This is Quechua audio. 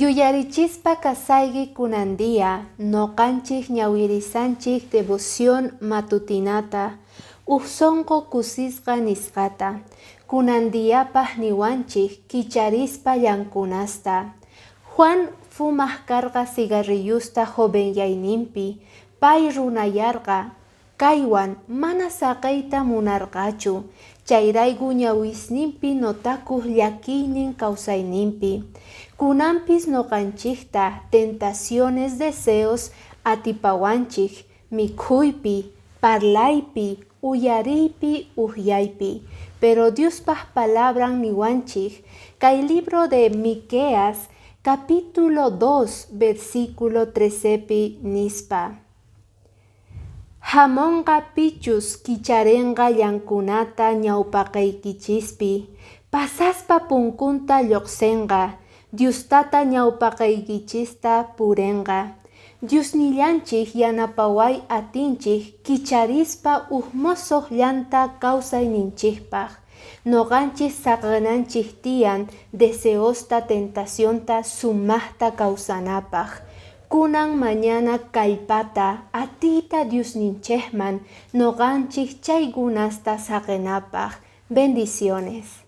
Yuyarichispa kasayki kunan día noqanchik ñawirisanchik devoción matutinata uj sonqo kusisqa nisqata. Kunan diapaj niwanchik kicharispa llankunasta. Juan fumaj karqa cigarrillusta jovenyayninpi. Pay runayarqa kaywan mana saqeyta munarqachu. Chayrayku ñawisninpi notakuj llakiynin kawsayninpi. Kunanpis noqanchikta tentaciones deseos atipawanchik mikhuypi, parlaypi, uyariypi, ujyaypi. Pero Diospaj palabran niwanchik kay libro de Miqueas capítulo 2 versículo 13pi nispa: Hamonqa pichus kicharenqa llankunata ñawpaqeykichispi, pasaspa punkunta lloqsenqa, Diostata ñawpaqeykichista purenqa. Diosnillanchik yanapaway atinchik kicharispa uj mosoq llanta kawsayninchikpaq. Noqanchik saqenanchik tiyan deseosta tentacionta sumaqta kawsanapaq. Kunan mañana kallpata atiyta Diosninchikman noqanchik chaykunasta saqenapaq. Bendiciones.